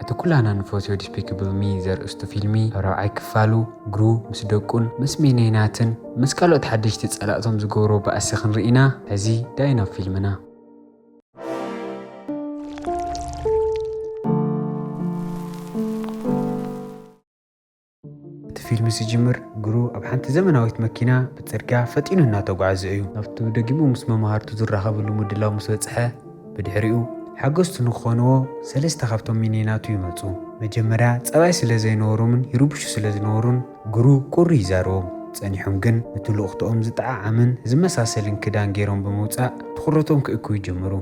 እቲ ኩላና ንፈትዮ ዲስፒክብል ሚ ዘርእስቱ ፊልሚ ኣብ ራብዓይ ክፋሉ ግሩ ምስ ደቁን ምስ ሚኔናትን ምስ ካልኦት ሓደሽቲ ጸላእቶም ዝገብሮ ባእሲ ክንርኢ ኢና። ሕዚ ዳይ ናብ ፊልምና። እቲ ፊልም ዝጅምር ግሩ ኣብ ሓንቲ ዘመናዊት መኪና ብጽርግያ ፈጢኑ እናተጓዕዘ እዩ። ናብቲ ደጊሙ ምስ መማህርቱ ዝራኸበሉ ምድላው ምስ በጽሐ፣ ብድሕሪኡ ሓገዝቱ ንክኾንዎ ሰለስተ ካብቶም ሚኔናቱ ይመጹ። መጀመርያ ጸባይ ስለ ዘይነበሮምን ይርብሹ ስለ ዝነበሩን ግሩ ቁሪ ይዛረቦም። ጸኒሖም ግን እቲ ልኡኽትኦም ዝጠዓዓምን ዝመሳሰልን ክዳን ገይሮም ብምውጻእ ትኹረቶም ክእክቡ ይጅምሩ።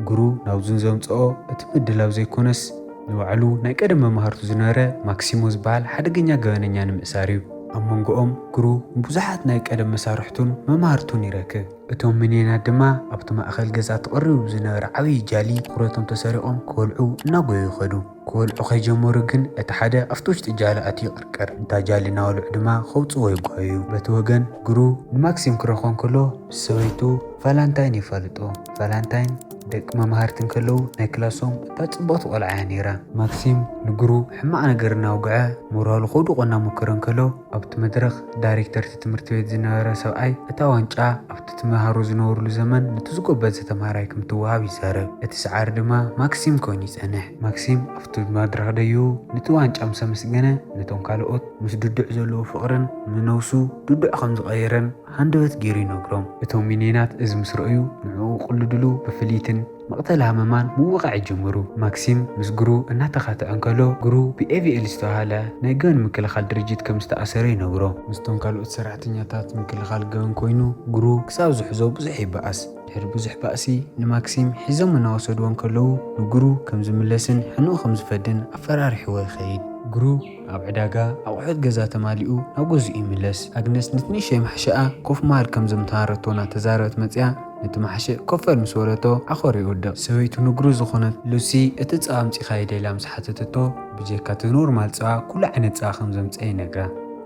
ግሩ ናብዙን ዘምጽኦ እቲ ምድላው ዘይኮነስ ንባዕሉ ናይ ቀደም መማህርቱ ዝነበረ ማክሲሞ ዝበሃል ሓደገኛ ገበነኛ ንምእሳር እዩ። ኣብ መንጎኦም ግሩ ብዙሓት ናይ ቀደም መሳርሕቱን መማህርቱን ይረክብ። እቶም ሚኔናት ድማ ኣብቲ ማእኸል ገዛ ተቐሪቡ ብዝነበረ ዓብዪ ጃሊ ትኹረቶም ተሰሪቖም ክበልዑ እናጎዩ ይኸዱ። ክበልዑ ከይጀመሩ ግን እቲ ሓደ ኣብቲ ውሽጢ ጃሊ ኣትዩ ይቕርቅር። እታ ጃሊ እናበልዑ ድማ ከውፅዎ ይጓዩ። በቲ ወገን ግሩ ንማክሲም ክረኽቦ እንከሎ ምስ ሰበይቱ ቫላንታይን የፋልጦ። ቫላንታይን ደቂ መማህርቲ እንከለዉ ናይ ክላሶም እታ ፅብቕቲ ቆልዓ እያ ነይራ። ማክሲም ንግሩ ሕማቕ ነገር እናውግዐ ሞራሉ ከውድቖ እናሞከረ እንከሎ ኣብቲ መድረኽ ዳይሬክተር እቲ ትምህርቲ ቤት ዝነበረ ሰብኣይ እታ ዋንጫ ኣብቲ ትመሃሩ ዝነበሩሉ ዘመን ነቲ ዝጎበዘ ተምሃራይ ከም ትወሃብ ይዛረብ። እቲ ሰዓሪ ድማ ማክሲም ኮይኑ ይጸንሕ። ማክሲም ኣብቲ መድረኽ ደይቡ ነቲ ዋንጫ ምስ ኣመስገነ ነቶም ካልኦት ምስ ድዱዕ ዘለዎ ፍቕርን ንነብሱ ድዱዕ ከም ዝቐየረን ሃንደበት ገይሩ ይነግሮም። እቶም ሚኔናት እዚ ምስ ረእዩ ንዕኡ ቅልድሉ ብፍልይትን መቕተሊ ሃመማን ምውቓዕ ይጅምሩ። ማክሲም ምስ ግሩ እናተኻትዐ እንከሎ ግሩ ብኤቪኤል ዝተባህለ ናይ ገበን ምክልኻል ድርጅት ከም ዝተኣሰረ ይነግሮ። ምስቶም ካልኦት ሰራሕተኛታት ምክልኻል ገበን ኮይኑ ግሩ ክሳብ ዝሕዞ ብዙሕ ይበኣስ። ድሕሪ ብዙሕ ባእሲ ንማክሲም ሒዞም እናወሰድዎ እንከለዉ ንግሩ ከም ዝምለስን ሕንኡ ከም ዝፈድን ኣፈራሪሕዎ ይኸይድ። ግሩ ኣብ ዕዳጋ ኣቑሑት ገዛ ተማሊኡ ናብ ገዝኡ ይምለስ። ኣግነስ ነቲ ንእሽተይ ማሕሸኣ ኮፍ መሃል ከም ዘምተሃረቶ እናተዛረበት መጽያ ነቲ ማሕሸእ ኮፈል ምስ በለቶ ዓኾር ይውድቕ። ሰበይቱ ንግሩ ዝኾነት ሉሲ እቲ ጸባ ኣምጺኻዮ ደይላ ምስ ሓተተቶ ብጀካ እቲ ኖርማል ጸባ ኩሉ ዓይነት ጸባ ከም ዘምጸአ ይነግራ።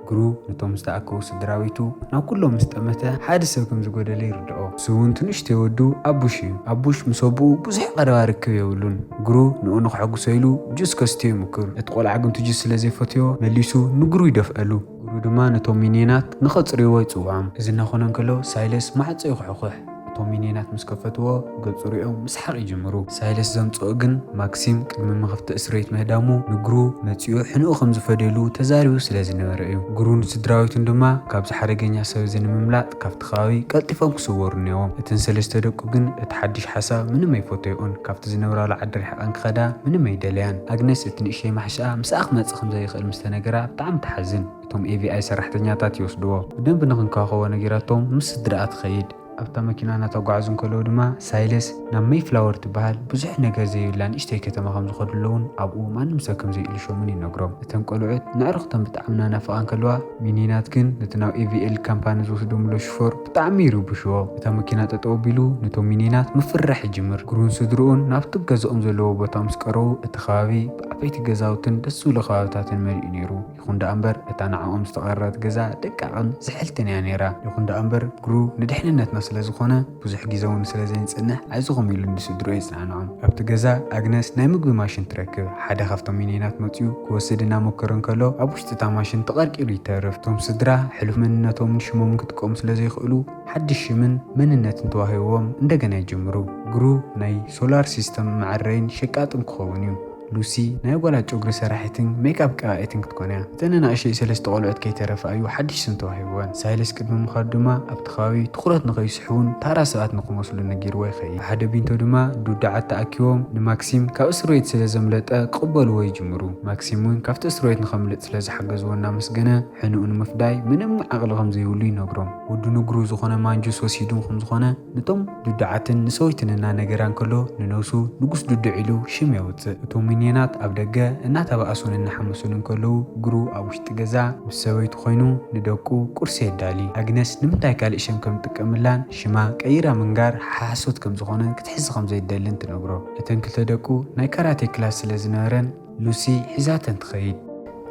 ግሩ ነቶም ዝተኣከቡ ስድራ ቤቱ ናብ ኩሎም ምስ ጠመተ ሓደ ሰብ ከም ዝጎደለ ይርድኦ። እሱ እውን እቲ ንእሽተይ ወዱ ኣቡሽ እዩ። ኣቡሽ ምስ ኣቦኡ ብዙሕ ቀረባ ርክብ የብሉን። ግሩ ንኡ ንክሐጉሶ ኢሉ ጁስ ከስትዮ ይምክር። እቲ ቆልዓ ግን እቲ ጁስ ስለ ዘይፈትዮ መሊሱ ንግሩ ይደፍአሉ። ግሩ ድማ ነቶም ሚኔናት ንኸጽርይዎ ይጽውዖም። እዚ እናኾነ እንከሎ ሳይለስ ማዕጾ ይኹሕኹሕ። እቶም ሚኔናት ምስ ከፈትዎ ገጹ ሪኦም ምስሓቕ ይጅምሩ። ሳይለስ ዘምጽኦ ግን ማክሲም ቅድሚ መኸፍቲ እስር ቤት ምህዳሙ ንግሩ መጺኡ ሕንኡ ከም ዝፈደሉ ተዛሪቡ ስለ ዝነበረ እዩ። ግሩን ስድራቤቱን ድማ ካብዚ ሓደገኛ ሰብ እዚ ንምምላጥ ካብቲ ከባቢ ቀልጢፎም ክስወሩ እኒዎም። እተን ሰለስተ ደቁ ግን እቲ ሓድሽ ሓሳብ ምንም ኣይፈተይኦን። ካብቲ ዝነብራሉ ዓዲ ርሒቐን ክኸዳ ምንም ኣይደለያን። ኣግነስ እቲ ንእሽተይ ማሕሻኣ ምስኣ ክመጽእ ከም ዘይኽእል ምስ ተነገራ ብጣዕሚ ትሓዝን። እቶም ኤቪኣይ ሰራሕተኛታት ይወስድዎ። ብደንቢ ንኽንከባኸቦ ነጊራቶም ምስ ስድራኣ ትኸይድ። ኣብታ መኪና እናተጓዕዙ እንከለዉ ድማ ሳይለስ ናብ ሜይፍላወር ትበሃል ብዙሕ ነገር ዘይብላ ንእሽተይ ከተማ ከም ዝኸዱ ኣለውን ኣብኡ ማንም ሰብ ከም ዘይእልሾምን ይነግሮም። እተን ቆልዑት ንዕርኽተን ብጣዕሚ እናናፍቓ እንከለዋ ሚኒናት ግን ነቲ ናብ ኤቪኤል ካምፓኒ ዝወስዶም ኣሎ ሽፎር ብጣዕሚ ይርብሽዎ። እታ መኪና ጠጠው ኣቢሉ ነቶም ሚኒናት ምፍርራሕ ይጅምር። ግሩን ስድርኡን ናብቲ ገዛኦም ዘለዎ ቦታ ምስ ቀረቡ እቲ ከባቢ ብዓበይቲ ገዛውትን ደስ ዝብሉ ከባብታትን መሊኡ ነይሩ። ይኹን ደኣ እምበር እታ ንዕኦም ዝተቐረበት ገዛ ደቃቕን ዝሕልትን እያ ነይራ። ይኹን ደኣ እምበር ግሩ ንድሕንነትና ስለ ዝኾነ ብዙሕ ግዜ እውን ስለ ዘይንጽንሕ ኣይዞኹም ኢሉ ንስድርኡ የጽናንዖም። ኣብቲ ገዛ ኣግነስ ናይ ምግቢ ማሽን ትረክብ። ሓደ ካብቶም ሚኒናት መጺኡ ክወስድ እናሞከረ እንከሎ ኣብ ውሽጢ እታ ማሽን ተቐርቂሩ ይተርፍ። እቶም ስድራ ሕሉፍ መንነቶምን ሽሞምን ክጥቀሙ ስለ ዘይኽእሉ ሓድሽ ሽምን መንነትን ተዋሂብዎም እንደገና ይጅምሩ። ግሩ ናይ ሶላር ሲስተም መዐረይን ሸቃጥን ክኸውን እዩ። ሉሲ ናይ ጓላ ጨጉሪ ሰራሒትን ሜክኣፕ ቀባኢትን ክትኮን እያ። እተን ንኣሽተይ ሰለስተ ቆልዑት ከይተረፋ እዩ ሓድሽ ስም ተዋሂብወን። ሳይለስ ቅድሚ ምኻዱ ድማ ኣብቲ ከባቢ ትኹረት ንኸይስሕቡን ታራ ሰባት ንኽመስሉ ነጊርዎ ይኸይድ። ሓደ ቢንቶ ድማ ዱዱዓት ተኣኪቦም ንማክሲም ካብ እስር ቤት ስለ ዘምለጠ ክቕበልዎ ይጅምሩ። ማክሲም እውን ካብቲ እስር ቤት ንኸምልጥ ስለ ዝሓገዝዎ እናመስገነ ሕንኡ ንምፍዳይ ምንም ዓቕሊ ከም ዘይብሉ ይነግሮም። ወዱ ንግሩ ዝኾነ ማንጁስ ወሲዱ ከም ዝኾነ ነቶም ዱዱዓትን ንሰበይቱን እናነገራ እንከሎ ንነብሱ ንጉስ ዱዱዕ ኢሉ ሽም የውፅእ። እቶም ሚኒዮናት ኣብ ደገ እናተባእሱን እናሓመሱን እንከለዉ ግሩ ኣብ ውሽጢ ገዛ ምስ ሰበይቱ ኮይኑ ንደቁ ቁርሲ የዳሊ። ኣግነስ ንምንታይ ካልእ ሽም ከም ትጥቀምላን ሽማ ቀይራ ምንጋር ሓሶት ከም ዝኾነን ክትሕዝ ከም ዘይደልን ትነግሮ። እተን ክልተ ደቁ ናይ ካራቴ ክላስ ስለ ዝነበረን ሉሲ ሒዛተን ትኸይድ።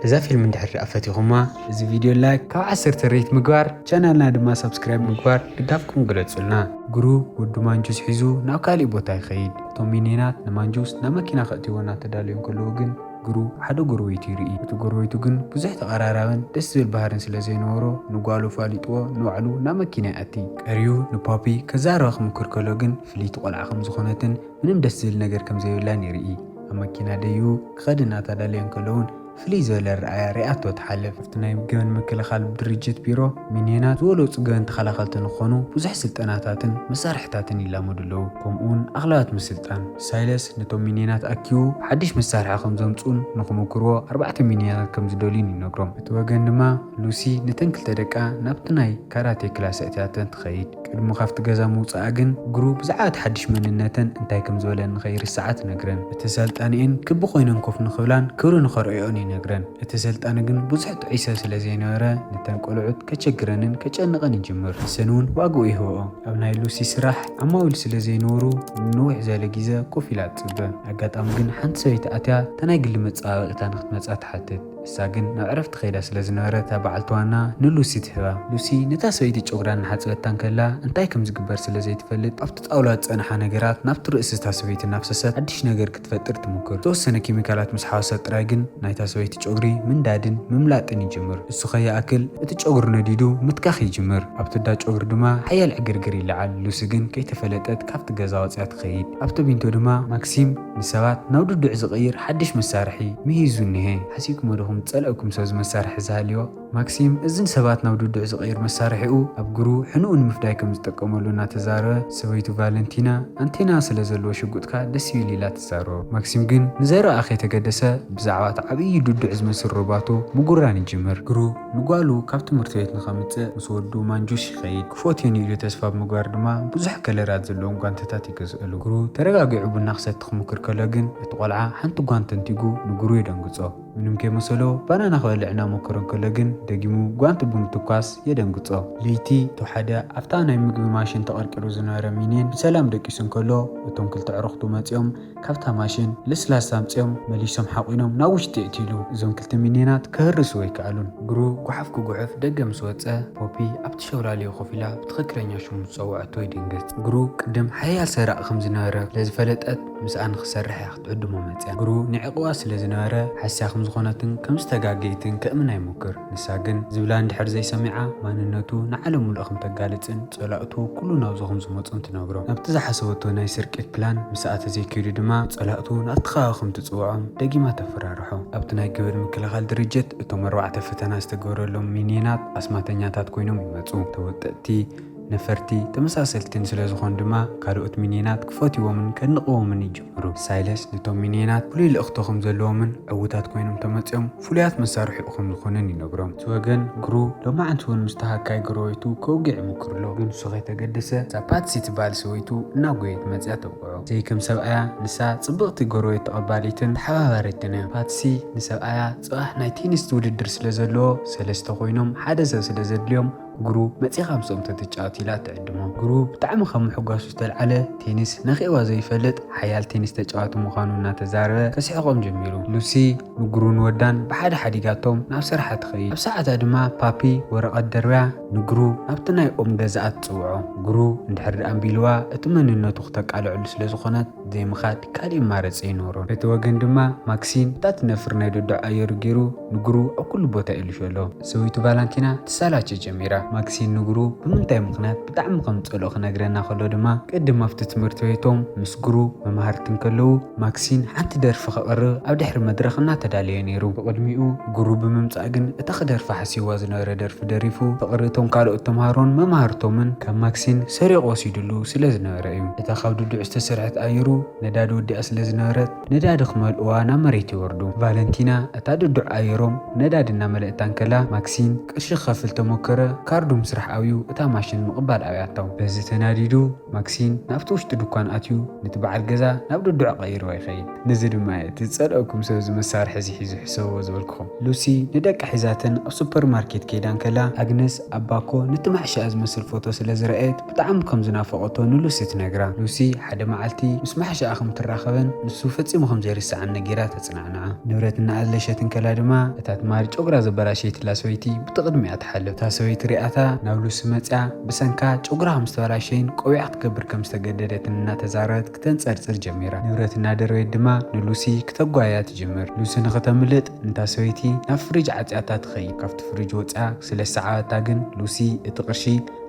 እዛ ፊልም እንድሕር ደኣ ፈቲኹማ እዚ ቪድዮ ላይክ ካብ ዓሰርተ ሬት ምግባር ቻናልና ድማ ሳብስክራይብ ምግባር ድጋፍኩም ግለጹልና። ግሩ ወዱ ማንጁስ ሒዙ ናብ ካሊእ ቦታ ይኸይድ። እቶም ሚኒናት ንማንጁስ ናብ መኪና ከእትይዎ እናተዳለዩ እንከለዉ ግን ግሩ ሓደ ጎረቤቱ ይርኢ። እቲ ጎረቤቱ ግን ብዙሕ ተቐራራብን ደስ ዝብል ባህርን ስለ ዘይነበሮ፣ ንጓሉ ፋሊጥዎ ንባዕሉ ናብ መኪና ይኣቲ። ቀሪዩ ንፖፒ ከዛረባ ክምክር ከሎ ግን ፍልይቲ ቆልዓ ከም ዝኾነትን ምንም ደስ ዝብል ነገር ከም ዘይብላን ይርኢ። ኣብ መኪና ደይቡ ክኸድ እናተዳለየ እንከሎ እውን ፍልይ ዝበለ ረኣያ ሪኣቶ ትሓልፍ። ኣብቲ ናይ ገበን ምክልኻል ድርጅት ቢሮ፣ ሚንዮናት ዝበለጹ ገበን ተኸላኸልቲ ንክኾኑ ብዙሕ ስልጠናታትን መሳርሕታትን ይላመዱ ኣለዉ። ከምኡውን ኣኽላባት ምስልጣን። ሳይለስ ነቶም ሚንዮናት ኣኪቡ ሓድሽ መሳርሒ ከም ዘምጽኡን ንክምክርዎ ኣርባዕተ ሚንዮናት ከም ዝደልዩን ይነግሮም። እቲ ወገን ድማ ሉሲ ነተን ክልተ ደቃ ናብቲ ናይ ካራቴ ክላስ ኣእትያተን ትኸይድ። ቅድሚ ካብቲ ገዛ ምውጻኣ ግን ግሩ ብዛዕባ እቲ ሓድሽ መንነተን እንታይ ከም ዝበለን ንኸይርስዓ ትነግረን። እቲ ሰልጣንኤን ክቢ ኮይነን ኮፍ ንኽብላን ክብሪ ንኸርእዮን ይነግረን። እቲ ሰልጣን ግን ብዙሕ ጥዑይ ሰብ ስለ ዘይነበረ ነተን ቆልዑት ከቸግረንን ከጨንቐን ይጅምር። ንሰን እውን ዋግኡ ይህብኦ። ኣብ ናይ ሉሲ ስራሕ ዓማዊል ስለ ዘይነበሩ ንንውሕ ዝበለ ግዜ ኮፍ ኢላ ትጽበ። ኣጋጣሚ ግን ሓንቲ ሰበይቲ ኣትያ እታ ናይ ግሊ መጸባበቒታ ንክትመጻ ትሓትት። እሳ ግን ናብ ዕረፍቲ ከይዳ ስለ ዝነበረት እታ በዓልቲ ዋና ንሉሲ ትህባ። ሉሲ ነታ ሰበይቲ ጨጉራ እናሓጽበታ እንከላ እንታይ ከም ዝግበር ስለ ዘይትፈልጥ ኣብቲ ጣውላ ዝጸንሓ ነገራት ናብቲ ርእሲ እታ ሰበይቲ እናፍሰሰት ሓድሽ ነገር ክትፈጥር ትምኩር። ዝተወሰነ ኬሚካላት ምስ ሓወሰት ጥራይ ግን ናይታ ሰበይቲ ጨጉሪ ምንዳድን ምምላጥን ይጅምር። እሱ ከይኣክል እቲ ጨጉሪ ነዲዱ ምትካኽ ይጅምር። ኣብቲ እንዳ ጨጉሪ ድማ ሓያል ዕግርግር ይለዓል። ሉሲ ግን ከይተፈለጠት ካብቲ ገዛ ወጽያ ትኸይድ። ኣብቲ ቢንቶ ድማ ማክሲም ንሰባት ናብ ድዱዕ ዝቕይር ሓድሽ መሳርሒ ምሂዙ እኒሀ። ሓሲብኩሞ ዲኹም ዝጸለእኩም ሰብ እዚ መሳርሒ ዝሃልዮ? ማክሲም እዚ ንሰባት ናብ ድዱዕ ዝቕይር መሳርሒኡ ኣብ ግሩ ሕኑኡ ንምፍዳይ ከም ዝጥቀመሉ እናተዛረበ፣ ሰበይቱ ቫለንቲና ኣንቴና ስለ ዘለዎ ሽጉጥካ ደስ ይብል ኢላ ትዛረቦ። ማክሲም ግን ንዘረባ ከይተገደሰ ብዛዕባ እቲ ዓብዪ ድዱዕ ዝመስል ሮባቱ ምጉራን ይጅምር። ግሩ ንጓሉ ካብ ትምህርቲ ቤት ንኸምጽእ ምስ ወዱ ማንጁሽ ይኸይድ። ክፎትዮ ንኢዱ ተስፋ ብምግባር ድማ ብዙሕ ከለራት ዘለዎም ጓንትታት ይገዝእሉ። ግሩ ተረጋጊዑ ቡና ክሰቲ ክምክር ከሎ ግን እቲ ቆልዓ ሓንቲ ጓንት ተንቲጉ ንግሩ የደንግጾ። ምንም ከይመሰሎ ባናና ክበልዕ እናሞከረ እንከሎ ግን ደጊሙ ጓንቱ ብምትኳስ የደንግጾ። ለይቲ እቲ ሓደ ኣብታ ናይ ምግቢ ማሽን ተቐርቂሩ ዝነበረ ሚንየን ብሰላም ደቂሱ እንከሎ እቶም ክልተ ኣዕሩኽቱ መጺኦም ካብታ ማሽን ለስላሳ ኣምጺኦም መሊሶም ሓቑኖም ናብ ውሽጢ የእትይሉ። እዞም ክልተ ሚንየናት ክህርስዎ ኣይከኣሉን። ግሩ ጓሓፍ ክጉሕፍ ደገ ምስ ወጸ ፖፒ ኣብቲ ሸውላልዮ ኮፍ ኢላ ብትኽክለኛ ሽሙ ዝጸውዐቶ ይድንግጽ። ግሩ ቅድም ሓያል ሰራቒ ከም ዝነበረ ስለ ዝፈለጠት ምስኣ ንኽሰርሕ እያ ክትዕድሞ መጽያ። ግሩ ንዕቕባ ስለ ዝነበረ ሓስያ ከም ዝኾነትን ከም ዝተጋገየትን ከእምና ይሞክር። ንሳ ግን ዝብላ እንድሕር ዘይሰሚዓ ማንነቱ ንዓለም ሙሉእ ከም ተጋልጽን ጸላእቱ ኩሉ ናብዚ ከም ዝመጹን ትነግሮ። ናብቲ ዝሓሰበቶ ናይ ስርቂ ፕላን ምስ ኣተ ዘይከይዱ ድማ ጸላእቱ ናብቲ ከባቢ ከም ትጽውዖም ደጊማ ተፈራርሖ። ኣብቲ ናይ ገበን ምክልኻል ድርጅት እቶም ኣርባዕተ ፈተና ዝተገበረሎም ሚንየናት ኣስማተኛታት ኮይኖም ይመጹ። ተወጠጥቲ ነፈርቲ ተመሳሰልትን ስለ ዝኾኑ ድማ ካልኦት ሚንየናት ክፈትይዎምን ከድንቕዎምን ይጅምሩ። ሳይለስ ነቶም ሚንየናት ፍሉይ ልእኽቶ ከም ዘለዎምን ዕዉታት ኮይኖም ተመጺኦም ፍሉያት መሳርሒኡ ከም ዝኾኑን ይነግሮም። እቲ ወገን ግሩ ሎማዓንቲ እውን ምስ ተሃካይ ጎረቤቱ ከውግዕ ይምክር ኣሎ። ግን ንሱ ከይተገደሰ እዛ ፓትሲ ትበሃል ሰበይቱ እናጎየት መጽያ ተውቅዖ። ዘይከም ሰብኣያ ንሳ ጽብቕቲ ጎረቤት ተቐባሊትን ተሓባባሪትን እያ። ፓትሲ ንሰብኣያ ጽባሕ ናይ ቴኒስ ውድድር ስለ ዘለዎ ሰለስተ ኮይኖም ሓደ ሰብ ስለ ዘድልዮም ግሩ መጺኻ ምስኦም ተትጫወት ኢላ ትዕድሞ። ግሩ ብጣዕሚ ካብ ምሕጓሱ ዝተልዓለ ቴኒስ ነኺእዋ ዘይፈልጥ ሓያል ቴኒስ ተጫዋቲ ምዃኑ እናተዛረበ ከስሕቖም ጀሚሩ። ሉሲ ንግሩን ወዳን ብሓደ ሓዲጋቶም ናብ ስርሓ ትኸይድ። ኣብ ሰዓታ ድማ ፓፒ ወረቐት ደርብያ ንግሩ ናብቲ ናይ ኦም ገዛኣ ትጽውዖ። ግሩ እንድሕር ደኣ ኣንቢልዋ እቲ መንነቱ ክተቃልዐሉ ስለ ዝኾነት ዘይምኻድ ካልእ መማረጺ ኣይነበሮን። በቲ ወገን ድማ ማክሲም እታ ትነፍር ናይ ድዱዕ ኣየሩ ገይሩ ንግሩ ኣብ ኩሉ ቦታ የልሾ ኣሎ። ሰበይቱ ቫላንቲና ትሰላቸ ጀሚራ። ማክሲም ንግሩ ብምንታይ ምኽንያት ብጣዕሚ ከም ዝጸልኦ ክነግረና ከሎ ድማ ቅድም ኣብቲ ትምህርቲ ቤቶም ምስ ግሩ መማህርቲ እንከለዉ ማክሲም ሓንቲ ደርፊ ከቕርብ ኣብ ድሕሪ መድረኽ እናተዳለየ ነይሩ። ብቕድሚኡ ግሩ ብምምጻእ ግን እታ ክደርፋ ሓሲብዋ ዝነበረ ደርፊ ደሪፉ ፍቕሪ እቶም ካልኦት ተምሃሮን መማህርቶምን ካብ ማክሲም ሰሪቑ ወሲድሉ ስለ ዝነበረ እዩ። እታ ካብ ድዱዕ ዝተሰርሐት ኣየሩ ነዳዲ ወዲኣ ስለ ዝነበረት ነዳዲ ክመልእዋ ናብ መሬት ይወርዱ። ቫለንቲና እታ ድዱዕ ኣየሮም ነዳዲ እናመለእታ እንከላ ማክሲም ቅርሺ ክኸፍል ተሞከረ። ካርዱ ምስራሕ ኣብዩ እታ ማሽን ምቕባል ኣብያቶ። በዚ ተናዲዱ ማክሲም ናብቲ ውሽጢ ድኳን ኣትዩ ነቲ በዓል ገዛ ናብ ድዱዕ ቀይርዋ ይኸይድ። ነዚ ድማ እየ እቲ ዝጸልአኩም ሰብ እዚ መሳርሒ እዚ ሒዙ ሕሰብዎ ዝበልኩኹም። ሉሲ ንደቃ ሒዛተን ኣብ ሱፐርማርኬት ከይዳ እንከላ ኣግነስ ኣብ ባኮ ነቲ ማሕሻ ዝመስል ፎቶ ስለ ዝረኣየት ብጣዕሚ ከም ዝናፈቐቶ ንሉሲ ትነግራ። ሉሲ ሓደ መዓልቲ ምስ ሓሻኣ ከም ትራኸበን ንሱ ፈጺሙ ከም ዘይርስዓን ነጊራ ተጽናዕንዓ። ንብረት እናኣለሸት እንከላ ድማ እታ ትማሊ ጨጉራ ዘበላሸየትላ ሰበይቲ ብቲ ቅድሚኣ ትሓልፍ። እታ ሰበይቲ ሪኣታ ናብ ሉሲ መጽያ ብሰንካ ጨጉራ ከም ዝተበላሸይን ቆቢዓ ክትገብር ከም ዝተገደደትን እናተዛረበት ክተንጸርጽር ጀሚራ። ንብረት እናደረበየት ድማ ንሉሲ ክተጓያ ትጅምር። ሉሲ ንኽተምልጥ እንታ ሰበይቲ ናብ ፍሪጅ ዓጽያታ ትኸይድ። ካብቲ ፍሪጅ ወጽያ ስለ ዝሰዓበታ ግን ሉሲ እቲ ቅርሺ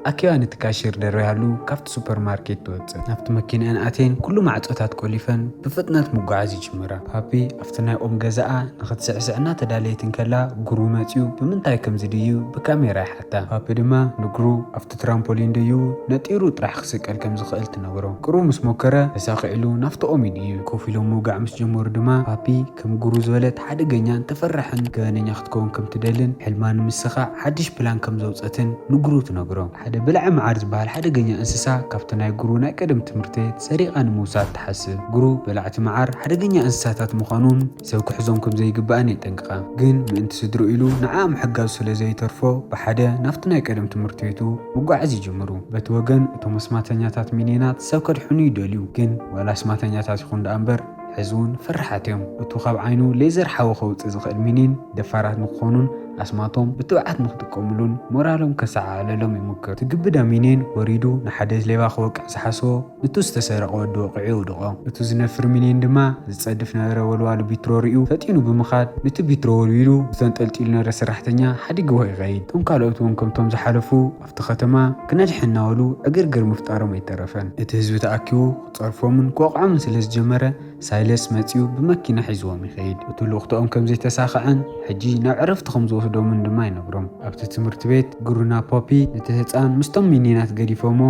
ኣኪባ ነቲ ካሽር ደሪባሉ ካብቲ ሱፐርማርኬት ትወጽእ። ናብቲ መኪንአን ኣትየን ኩሉ ማዕጾታት ቆሊፈን ብፍጥነት ምጉዓዝ ይጅምራ። ፓፒ ኣብቲ ናይ ኦም ገዛኣ ንኽትስዕስዕ እናተዳለየት እንከላ ግሩ መጺኡ ብምንታይ ከም ዝድዩ ብካሜራ ይሓታ። ፓፒ ድማ ንግሩ ኣብቲ ትራምፖሊን ደይቡ ነጢሩ ጥራሕ ክስቀል ከም ዝኽእል ትነግሮ። ቅሩብ ምስ ሞከረ ተሳኺዕሉ ናብቲ ኦም ይድዩ። ኮፍ ኢሎም ምውጋዕ ምስ ጀመሩ ድማ ፓፒ ከም ግሩ ዝበለት ሓደገኛን ተፈራሕን ገበነኛ ክትከውን ከም ትደልን ሕልማ ንምስኻዕ ሓድሽ ፕላን ከም ዘውጸትን ንግሩ ትነግሮ። ሓደ በላዒ መዓር ዝበሃል ሓደገኛ እንስሳ ካብቲ ናይ ግሩ ናይ ቀደም ትምህርቲ ቤት ሰሪቓ ንምውሳድ ትሓስብ። ግሩ በላዕቲ መዓር ሓደገኛ እንስሳታት ምዃኑን ሰብ ክሕዞም ከም ዘይግባእን የጠንቅቓ። ግን ምእንቲ ስድርኡ ኢሉ ንዓኣ ምሕጋዙ ስለ ዘይተርፎ ብሓደ ናብቲ ናይ ቀደም ትምህርቲ ቤቱ ምጓዓዝ ይጅምሩ። በቲ ወገን እቶም ኣስማተኛታት ሚኔናት ሰብ ከድሕኑ ይደልዩ፣ ግን ዋላ ኣስማተኛታት ይኹን ደኣ እምበር ሕዚ እውን ፈራሓት እዮም። እቱ ካብ ዓይኑ ሌዘር ሓዊ ከውፅእ ዝኽእል ሚኒን ደፋራት ንክኾኑን ኣስማቶም ብትብዓት ንክጥቀምሉን ሞራሎም ከሰዓዕለሎም ይሙክር። እቲ ግብዳ ሚኒን ወሪዱ ንሓደ ሌባ ክወቅዕ ዝሓስቦ ንቱ ዝተሰረቐ ወዲ ወቂዑ የውድቖ። እቱ ዝነፍር ሚኒን ድማ ዝጸድፍ ነበረ ወልዋሉ ቢትሮ ሪኡ ፈጢኑ ብምኻድ ንቲ ቢትሮ ወልዊሉ ብተንጠልጢሉ ነበረ ሰራሕተኛ ሓዲግዎ ይኸይድ። እቶም ካልኦት እውን ከምቶም ዝሓለፉ ኣብቲ ከተማ ክነድሕን እናበሉ ዕግርግር ምፍጣሮም ኣይተረፈን። እቲ ህዝቢ ተኣኪቡ ክጸርፎምን ክወቕዖምን ስለ ዝጀመረ ሳይለስ መጺኡ ብመኪና ሒዝዎም ይኸይድ። እቲ ልኡኽቶኦም ከም ዘይተሳኽዐን ሕጂ ናብ ዕረፍቲ ከም ዝወስዶምን ድማ ይነግሮም። ኣብቲ ትምህርቲ ቤት ግሩና ፖፒ ነቲ ህጻን ምስቶም ሚኒናት ገዲፎሞ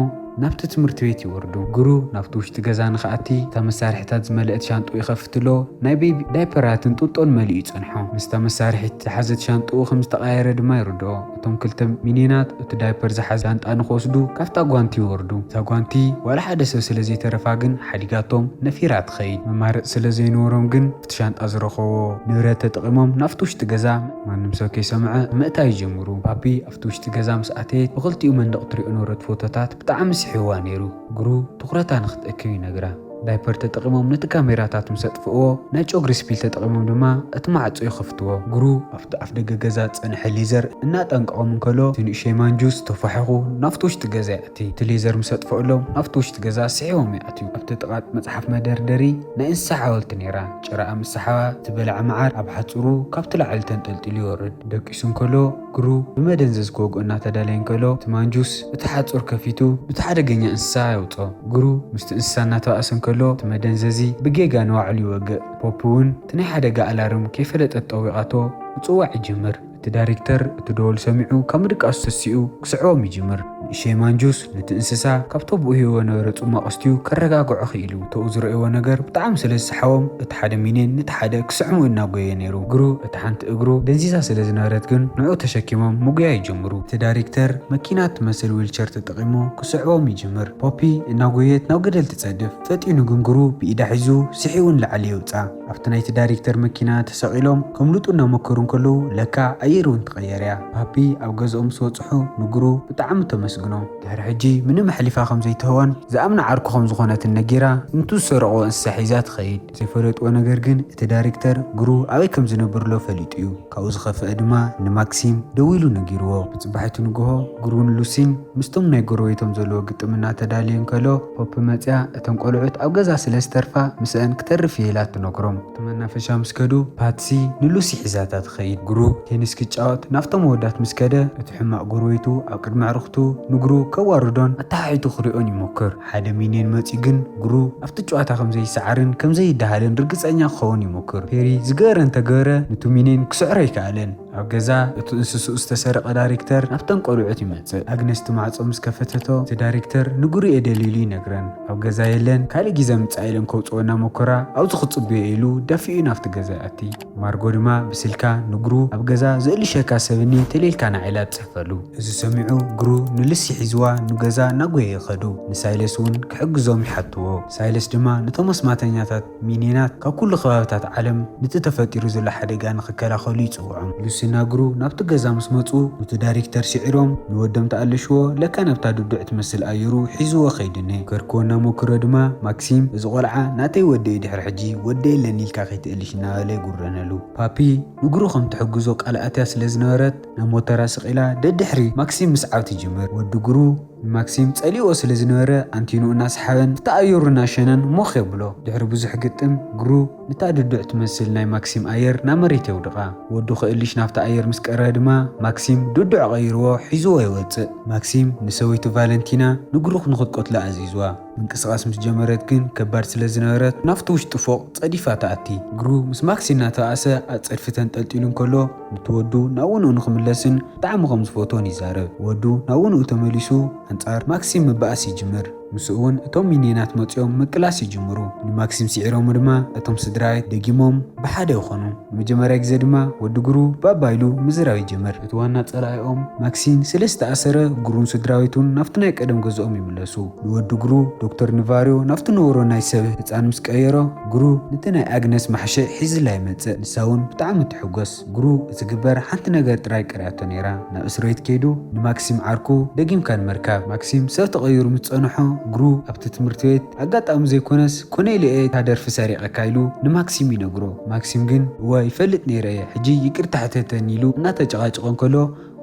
ናብቲ ትምህርቲ ቤት ይወርዱ። ግሩ ናብቲ ውሽጢ ገዛ ንኽኣቲ እታ መሳርሕታት ዝመልአት ሻንጥኡ ይኸፍትሎ ናይ ቤቢ ዳይፐራትን ጡጦን መሊኡ ይጸንሖ። ምስታ መሳርሒት ዝሓዘት ሻንጥኡ ከም ዝተቓየረ ድማ ይርድኦ። እቶም ክልተ ሚኒናት እቲ ዳይፐር ዝሓዘ ሻንጣ ንክወስዱ ካብታ ጓንቲ ይወርዱ። እታ ጓንቲ ዋላ ሓደ ሰብ ስለ ዘይተረፋ ግን ሓዲጋቶም ነፊራ ትኸይድ። መማረፂ ስለ ዘይነበሮም ግን ኣብቲ ሻንጣ ዝረኸቦ ንብረት ተጠቒሞም ናብቲ ውሽጢ ገዛ ማንም ሰብ ከይሰምዐ ምእታ ይጀምሩ። ፓፒ ኣብቲ ውሽጢ ገዛ ምስ ኣተየት ብኽልቲኡ መንደቕ ትሪኦ ነበረት ፎቶታት ብጣዕሚ ስሒዋ ነይሩ። ግሩ ትኹረታ ንክትእክብ ይነግራ። ዳይፐር ተጠቒሞም ነቲ ካሜራታት ምስ ኣጥፍእዎ ናይ ጨጉሪ ስፒል ተጠቒሞም ድማ እቲ ማዕጾ ይኸፍትዎ። ግሩ ኣብቲ ኣፍ ደገ ገዛ ዝጸንሐ ሌዘር እናጠንቀቖም እንከሎ እቲ ንእሸይ ማንጁስ ተፋሒኹ ናብቲ ውሽጢ ገዛ ይኣቲ። እቲ ሌዘር ምስ ኣጥፈኣሎም ናብቲ ውሽጢ ገዛ ስሒቦም ይኣትዩ። ኣብቲ ጥቓ መጽሓፍ መደርደሪ ናይ እንስሳ ሓወልቲ ነይራ። ጭራኣ ምስ ሰሓባ እቲ በላዒ መዓር ኣብ ሓጹሩ ካብቲ ላዕሊ ተንጠልጢሉ ይወርድ። ደቂሱ እንከሎ ግሩ ብመደንዘዝ ክወግኦ እናተዳለየ እንከሎ እቲ ማንጁስ እቲ ሓጹር ከፊቱ ብቲ ሓደገኛ እንስሳ የውጾ። ግሩ ምስቲ እንስሳ እናተባእሰ እንከሎ እቲ መደንዘዚ ብጌጋ ንባዕሉ ይወግእ። ፖፕ እውን እቲ ናይ ሓደጋ ኣላርም ከይፈለጠት ጠዊቓቶ ምጽዋዕ ይጅምር። እቲ ዳይሬክተር እቲ ደወል ሰሚዑ ካብ ምድቃሱ ተሲኡ ክስዕቦም ይጅምር። ንእሸይ ማንጁስ ነቲ እንስሳ ካብቶ ብኡ ሂብዎ ነበረ ጽማቕ ኣስትዩ ከረጋግዖ ክኢሉ። እተኡ ዝረእይዎ ነገር ብጣዕሚ ስለ ዝሰሓቦም እቲ ሓደ ሚኔን ነቲ ሓደ ክስዕሙ እናጎየ ነይሩ። ግሩ እቲ ሓንቲ እግሩ ደንዚዛ ስለ ዝነበረት ግን ንዑ ተሸኪሞም ምጉያ ይጅምሩ። እቲ ዳይሬክተር መኪና ትመስል ዊልቸር ተጠቒሙ ክስዕቦም ይጅምር። ፖፒ እናጎየት ናብ ገደል ትጸድፍ። ፈጢኑ ግን ግሩ ብኢዳ ሒዙ ስሒቡ ንላዕሊ የውጻ። ኣብቲ ናይቲ ዳይሬክተር መኪና ተሰቒሎም ከምልጡ እናመከሩ እንከለዉ ለካ ኣየር እውን ትቐየር እያ። ፓፒ ኣብ ገዝኦም ምስ በጽሑ ንግሩ ብጣዕሚ ተመስግኖ። ድሕሪ ሕጂ ምንም ኣሕሊፋ ከም ዘይትህቦን ዝኣምና ዓርኩ ከም ዝኾነትን ነጊራ ንቱ ዝሰረቕዎ እንስሳ ሒዛ ትኸይድ። ዘይፈለጥዎ ነገር ግን እቲ ዳይሬክተር ግሩ ኣበይ ከም ዝነብርሎ ፈሊጡ እዩ። ካብኡ ዝኸፍአ ድማ ንማክሲም ደዊሉ ነጊርዎ። ብጽባሒቱ ንግሆ ግሩን ሉሲን ምስቶም ናይ ጎረቤቶም ዘለዎ ግጥም እናተዳለየ እንከሎ ፖፕ መጽያ እተን ቆልዑት ኣብ ገዛ ስለ ዝተርፋ ምስአን ክተርፍ እየ ኢላ ትነግሮም። እቲ መናፈሻ ምስ ከዱ ፓትሲ ንሉሲ ሒዛታ ትኸይድ። ግሩ ቴኒስ ክጫወት ናብቶም ኣወዳት ምስ ከደ እቲ ሕማቕ ጎረቤቱ ኣብ ቅድሚ ኣዕሩኽቱ ንግሩ ከዋርዶን ኣተሓሒቱ ክሪኦን ይሞክር። ሓደ ሚኔን መጺኡ ግን ግሩ ኣብቲ ጨዋታ ከም ዘይሰዓርን ከም ዘይደሃልን ርግጸኛ ክኸውን ይሞክር። ፔሪ ዝገበረ እንተገበረ ንቱ ሚኔን ክስዕሮ ኣይከኣለን። ኣብ ገዛ እቲ እንስስኡ ዝተሰረቐ ዳይሬክተር ናብተን ቆልዑት ይመጽእ። ኣግነስ እቲ ማዕጾ ምስ ከፈተቶ እቲ ዳይሬክተር ንግሩ እየ ደልዩ ኢሉ ይነግረን። ኣብ ገዛ የለን፣ ካልእ ግዜ ምጻእ ኢለን ከውጽኦ እናመኮራ ኣብዚ ክጽበዮ ኢሉ ደፊኡ ናብቲ ገዛ ይኣቲ። ማርጎ ድማ ብስልካ ንግሩ ኣብ ገዛ ዘእልሸካ ሰብ እኒ ተሌልካ ንዓ ኢላ ትጽሕፈሉ። እዚ ሰሚዑ ግሩ ንሉሲ ሉሲ ሒዝዋ ንገዛ እናጎየ ይኸዱ። ንሳይለስ እውን ክሕግዞም ይሓትዎ። ሳይለስ ድማ ነቶም ኣስማተኛታት ሚኒናት ካብ ኩሉ ከባብታት ዓለም ነቲ ተፈጢሩ ዘሎ ሓደጋ ንኽከላኸሉ ይጽውዖም። ሉሲና ግሩ ናብቲ ገዛ ምስ መጹ፣ ነቲ ዳይሬክተር ስዒሮም ንወዶም ተኣልሽዎ። ለካ ናብታ ድዱዕ ትመስል ኣየሩ ሒዝዎ ኸይድኒ። ከርክዎ እናመክሮ ድማ ማክሲም፣ "እዚ ቆልዓ ናተይ ወዲ እዩ፣ ድሕሪ ሕጂ ወዲ የለን ኢልካ ከይትእልሽ" እናበለ ይጉረነሉ። ፓፒ ንግሩ ከም ትሕግዞ ቃል ኣትያ ስለ ዝነበረት፣ ናብ ሞተራ ስቕ ኢላ ደድሕሪ ማክሲም ምስዓብ ትጅምር። ወዲ ግሩ ንማክሲም ጸሊኦ ስለ ዝነበረ፣ ኣንቲኑ እናሰሓበን እቲ ኣየሩ እናሸነን ሞኽ የብሎ። ድሕሪ ብዙሕ ግጥም፣ ግሩ ነታ ድዱዕ ትመስል ናይ ማክሲም ኣየር ናብ መሬት የውድቓ። ወዱ ክእልሽ ናብቲ ኣየር ምስ ቀረበ ድማ፣ ማክሲም ድዱዕ ቀይርዎ ሒዝዎ ይወጽእ። ማክሲም ንሰበይቱ ቫለንቲና ንግሩ ንኽትቀትሎ ኣዚዝዋ። ምንቅስቓስ ምስ ጀመረት ግን ከባድ ስለ ዝነበረት፣ ናብቲ ውሽጢ ፎቕ ጸዲፋ ትኣቲ። ግሩ ምስ ማክሲም እናተባእሰ ኣብ ጸድፊ ተንጠልጢሉ እንከሎ፣ ነቲ ወዱ ናብ ውንኡ ንኽምለስን ብጣዕሚ ከም ዝፈትዎን ይዛረብ። ወዱ ናብ ውንኡ ተመሊሱ ኣንጻር ማክሲም ምባኣስ ይጅምር። ምስኡ እውን እቶም ሚኒናት መጺኦም ምቅላስ ይጅምሩ። ንማክሲም ስዒሮሙ ድማ እቶም ስድራቤት ደጊሞም ብሓደ ይኾኑ። ንመጀመርያ ግዜ ድማ ወዲ ግሩ ባባ ኢሉ ምዝራብ ይጅምር። እቲ ዋና ጸላኢኦም ማክሲም ስለ ዝተኣሰረ፣ ግሩን ስድራቤቱን ናብቲ ናይ ቀደም ገዝኦም ይምለሱ። ንወዲ ግሩ ዶክተር ንቫርዮ ናብቲ ነበሮ ናይ ሰብ ህጻን ምስ ቀየሮ፣ ግሩ ነቲ ናይ ኣግነስ ማሕሸእ ሒዝላ ይመጽእ። ንሳ እውን ብጣዕሚ ትሕጎስ። ግሩ እቲ ግበር ሓንቲ ነገር ጥራይ ቀሪያቶ ነይራ። ናብ እስር ቤት ከይዱ ንማክሲም ዓርኩ ደጊምካ ንምርካብ። ማክሲም ሰብ ተቐይሩ ምስ ጸንሖ፣ ግሩ ኣብቲ ትምህርቲ ቤት ኣጋጣሚ ዘይኮነስ ኮነ ኢለ እየ እታ ደርፊ ሰሪቐካ ኢሉ ንማክሲም ይነግሮ። ማክሲም ግን፣ "እወ ይፈልጥ ነይረ እየ፣ ሕጂ ይቅርታ ሕተተኒ" ኢሉ እናተጨቓጨቐ እንከሎ፣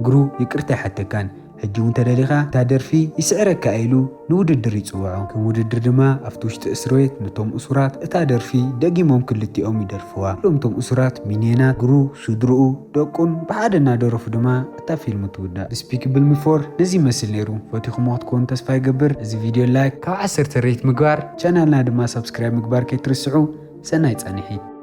ግሩ "ይቅርታ ኣይሓተካን፣ ሕጂ እውን ተደሊኻ እታ ደርፊ ይስዕረካ" ኢሉ ንውድድር ይጽውዖ። ከም ውድድር ድማ ኣብቲ ውሽጢ እስር ቤት ነቶም እሱራት እታ ደርፊ ደጊሞም ክልቲኦም ይደርፍዋ። ኩሎም እቶም እሱራት ሚኔናት፣ ግሩ፣ ስድርኡ፣ ደቁን ብሓደ እናደረፉ ድማ እታ ፊልም ትውዳእ። ዲስፒክብል ሚ ፎር ነዚ ይመስል ነይሩ። ፈቲኹሞ ክትኮኑ ተስፋ ይገብር። እዚ ቪድዮ ላይክ፣ ካብ ዓሰርተ ሬት ምግባር፣ ቻናልና ድማ ሳብስክራይብ ምግባር ከይትርስዑ። ሰናይ ጻንሒት።